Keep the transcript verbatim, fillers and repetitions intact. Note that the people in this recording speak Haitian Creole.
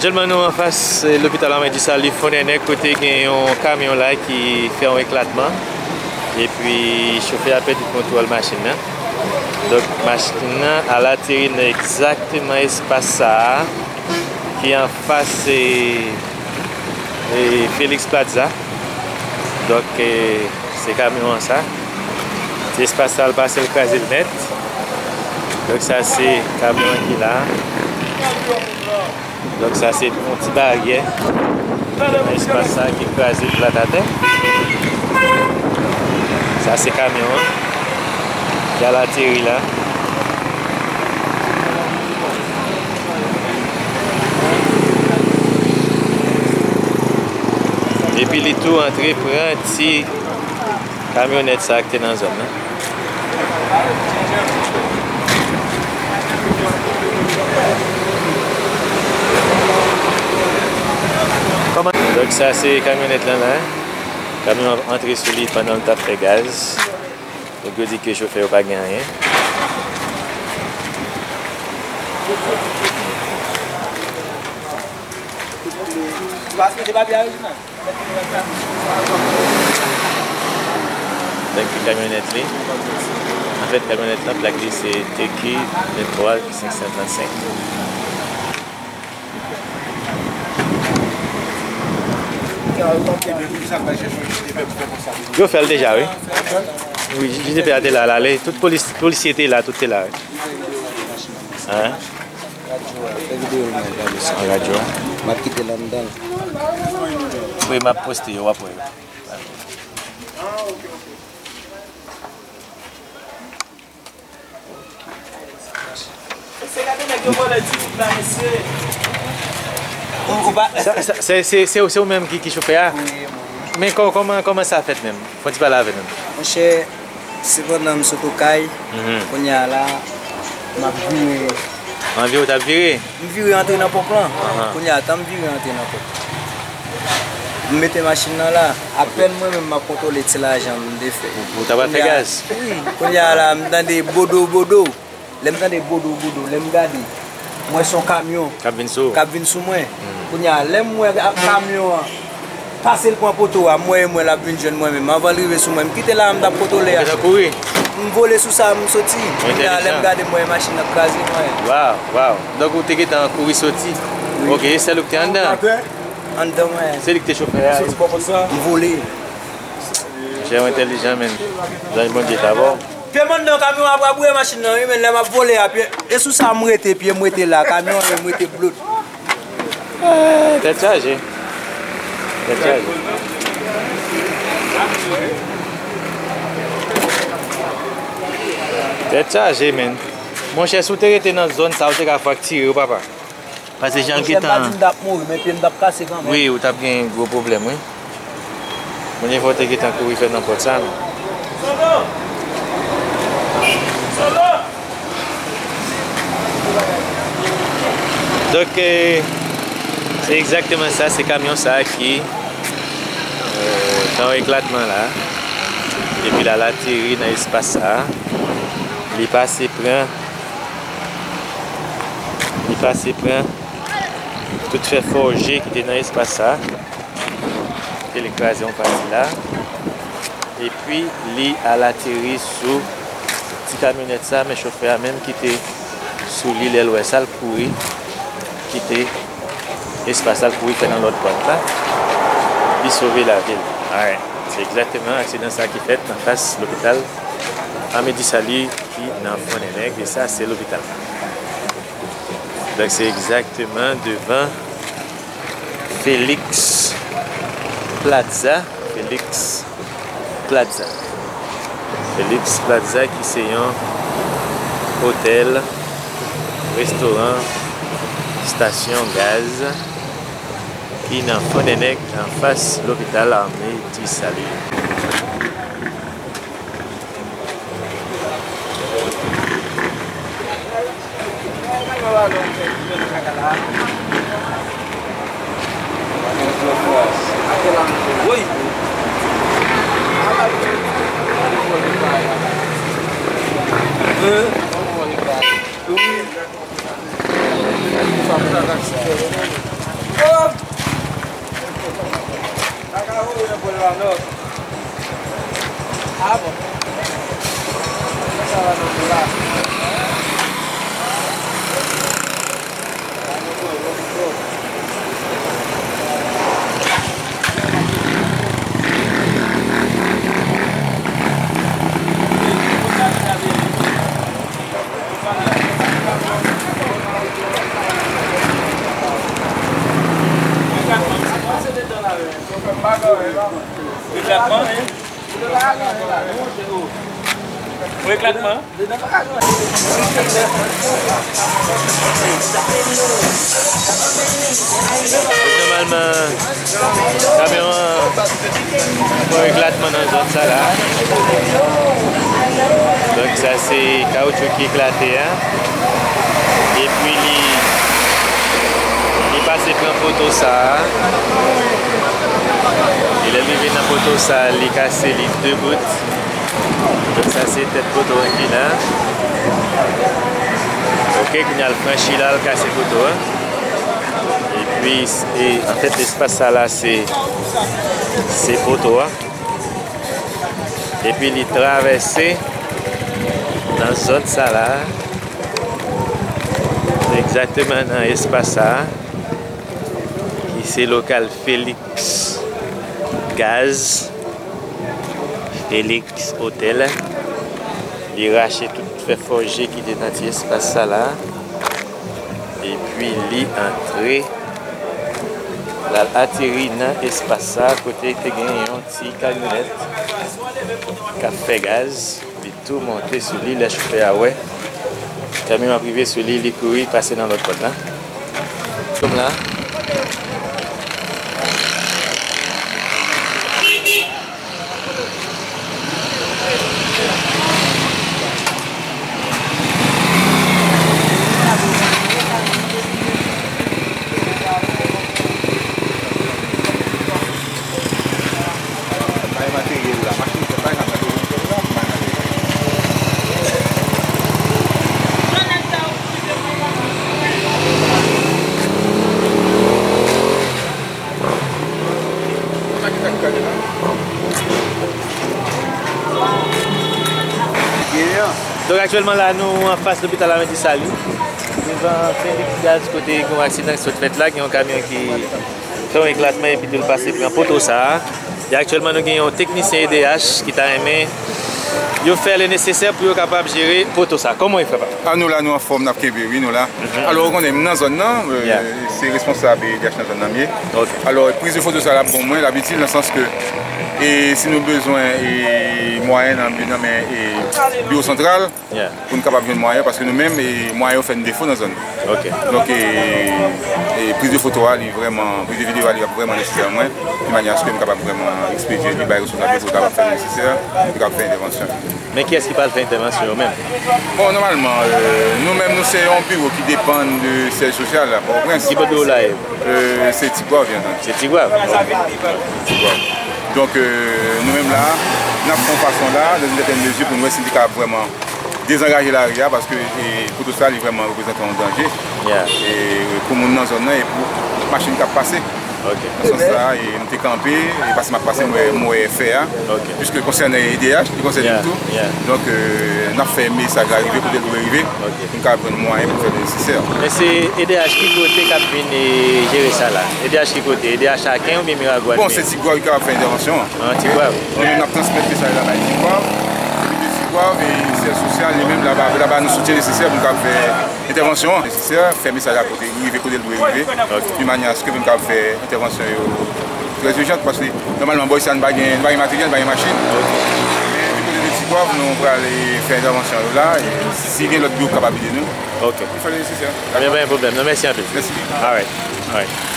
Aktyèlman, nou anfas, eh, lopital Armée du Salut Fondènèg, kote gen yon kamyon la ki fè yon eklatman. Epi, chofè a pèdi kontwòl machin nan. Donk, machin nan al ateri nan egzakteman espas sa a, ki anfas, eh, eh, Felix Plaza. Donk, eh, se kamyon an sa. Se espas sa, l pase, l kraze l nèt. Donk, sa se kamyon an ki la. Donk, sa se yon ti baryè nan espas sa ki kraze plat atè. Sa se kamyon an ki al ateri la. Epi li tou antre pran ti kamyonèt sa a ki te nan zòn nan. Kòman? Donk, sa se kamyonèt lan la. Kamyon an antre sou li pandan l t ap fè gaz. Donk, yo di ke chofè yo pa gen anyen. Ou pa sou papye a, Reginald? Donk, kamyonèt li. Anfèt, kamyonèt lan, plak li se T Q vennntwa senk san trannsenk. Yo fè l deja, wi. Wi, J D P A te la, l ale. Tout polis, polisye te la, tout te la, wi. Hein? Radyo a, fè videyo l mwen gade sa. An radyo a? M ap kite l anndan. Wi, m ap poste yo, w ap wè yo. Mesye, gade nèg yo vòlè ti bout la, mesye. Ou, ou pa... Sa, sa, se, se, se, se ou menm ki, ki chofè a? Wi, mwen. Men kò-, kòman, kòman sa fèt menm? Fò n ti pale avè n menm. Monchè, se pandan m sot Okay, mhm, kounye a la, m ap vire. Anvi ou t ap vire? M vire antre nan ponp lan. Ahan. Kounye a, tan m vire antre nan ponp, m mete machin nan la. Apèn mwen menm m ap kontwole ti lajan m te fè. Ou, ou ta pral fè gaz? Wi. Kounye a la, m tande bodo, bodo. Lè m tande bodo, bodo, lè m gade, m wè se yon kamyon k ap vin sou ou, k ap vin sou mwen. Hmm. Kounye a, lè m wè a-, kamyon an pase, l pran poto a, m wè e mwen l ap vin jwenn mwen menm. Anvan l rive sou mwen, m kite la a m t ap kontwole a. Ou gentan kouri? M vole sou sa, m soti. Kounye a, lè m gade, m wè machin nan kraze mwen. Waw, waw. Donk, ou te gentan kouri soti? Wi. Ok, e sèl ou ki te anndan? Anndan mwen. Se li ki te chofè a? M vole. Monchè, ou entèlijan, menn. Zanj Bondye t avè w. Pye m anndan kamyon an ap rabouye machin nan, wi, men lè m ap vole a pye, e sou sa m rete, pye m rete la, kamyon an menm rete blot. Ah, tèt chaje. Tèt chaje. Tèt chaje, menn. Monchè, si w te rete nan zòn sa, ou te ka fraktire wi, papa. Paske jan l gentan... Monchè, m pa di m t ap mouri, men pye m t ap kase kanmenm. Wi, ou t ap gen gwo pwoblèm, wi. Bondye fè w te gentan kouri fè nan pòt sa, non. Donk, eh, se egzakteman sa, se kamyon sa ki, eh, fè yon eklatman la. Epi l al ateri nan espas sa. Li pase pran, li pase pran tout fè fòje ki te nan espas sa. Ke li kraze yon pati la. Epi li al ateri sou ti kamyonèt sa, men chofè a menm ki te sou li, lè l wè sa, l kouri kite espas la, l kouri fè nan lòt pòt la. Li sove lavi l. Alright. Se egzakteman aksidan sa ki fèt nan fas lopital Armée du Salut ki nan Fondènèg, e sa se lopital la. Donk, se egzakteman devan Felix Plaza. Felix Plaza. Felix Plaza ki se yon otèl, restoran, stasyon gaz ki nan Fondènèg, anfas lopital Armée du Salut. Eklatman? Pou eklatman? Nòmalman, kamyon an fè eklatman nan zòn sa la. Donk, sa se kawotchou ki eklate a. Epi li, li pase pran poto sa a. E lè l rive nan poto sa a, li kase li de bout. Donk, sa se tèt poto an ki la. Ok, kounye a l franchi la, l kase poto a. Epi, e, anfèt, espas sa la, se, se poto a. Epi li travèse nan zòn sa la, egzakteman nan espas sa a, ki se lokal Felix Gaz, Felix Hotel. Li rache tout fè fòje ki te nan ti espas sa la. Epi li antre, l al ateri nan espas sa kote te gen yon ti kamyonèt k ap fè gaz. Li tou monte sou li, lè chofè a wè kamyon an ap rive sou li, li kouri pase nan lòt pòt la. Kòm la. Bay materyèl la, machin fè bay nan materyèl la, bay materyèl. Donk, aktyèlman la, nou anfas lopital Lamadisali, devan Felix Gaz, kote gen yon aksidan ki sot fèt la, gen yon kamyon ki fè yon eklatman epi tou l pase pran poto sa a. E aktyèlman, nou gen yon teknisyen E D H ki ta renmen yo fè le nesesè pou yo kapab jere poto sa a. Kòman yo fè, papa? A, nou la, nou anfòm, n ap kenbe, wi, nou la. Alò, ou konnen, m nan zòn nan, euh, se responsab E D H nan zòn nan m ye. Alò, priz de foto sa la ap bon mwen, l ap itil nan sans ke, e si nou bezwen, e mwayen nan, nan men, e biwo santral, pou n kapab jwenn mwayen, paske nou menm, e mwayen yo fè n defo nan zòn nan. Donk, e, e priz de foto a, li vrèman, priz de videyo a, li ap vrèman nesesè mwen, de manyè aske m kapab vrèman ekspedye li bay responsab yo pou yo kapab fè nesesè, pou yo kapab fè entèvansyon. Men kiyès ki pral fè entèvansyon yo menm? Bon, nòmalman, euh, nou menm, nou se yon biwo ki depann de syèj sosyal la, Pòtoprens. Ki bò biwo la ye? Euh, se Tigwav, byen antandi. Se Tigwav? Tigwav. Donk, euh, nou menm la, n ap fè yon fason la, dans une certaine mesure, pou n wè si n te kapab vrèman dezangaje lari a, paske, e, poto sa, li vrèman reprezante yon danje. E, pou moun nan zòn nan, e pou machin k ap pase. Nan sans sa, e, m te kanpe, e paske m ap pase, m wè, m wè fè a. Piske konsène E D H, li konsène m tou. Donk, e, n ap fè mesaj la rive kote l dwe rive, pou n kapab jwenn mwayen pou fè le nesesè. Men se E D H ki kote k ap vin, e, jere sa la? E D H ki kote? E D H Aken oubyen Miragwàn? Bon, se Tigwav ki kapab fè entèvansyon an. An Tigwav. Nou menm n ap transmèt mesaj la bay Tigwav. Epi de Tigwav, e syèj sosyal, li menm, l ap, l ap ba nou soutyen nesesè pou n kapab fè entèvansyon an. Nesesè, fè mesaj la kote, rive kote l dwe rive. De manyè aske pou n kapab fè entèvansyon yo trè ijant, paske nòmalman, bò isi a, nou pa gen, nou pa gen materyèl, nou pa gen machin. Men, di kote de Tigwav, nou prale fè entèvansyon yo la, e si gen lòt biwo k kapab ede nou, nou fè le nesesè. Ebyen, pa gen pwoblèm. Non, mèsi anpil. Mèsi. All right. All right.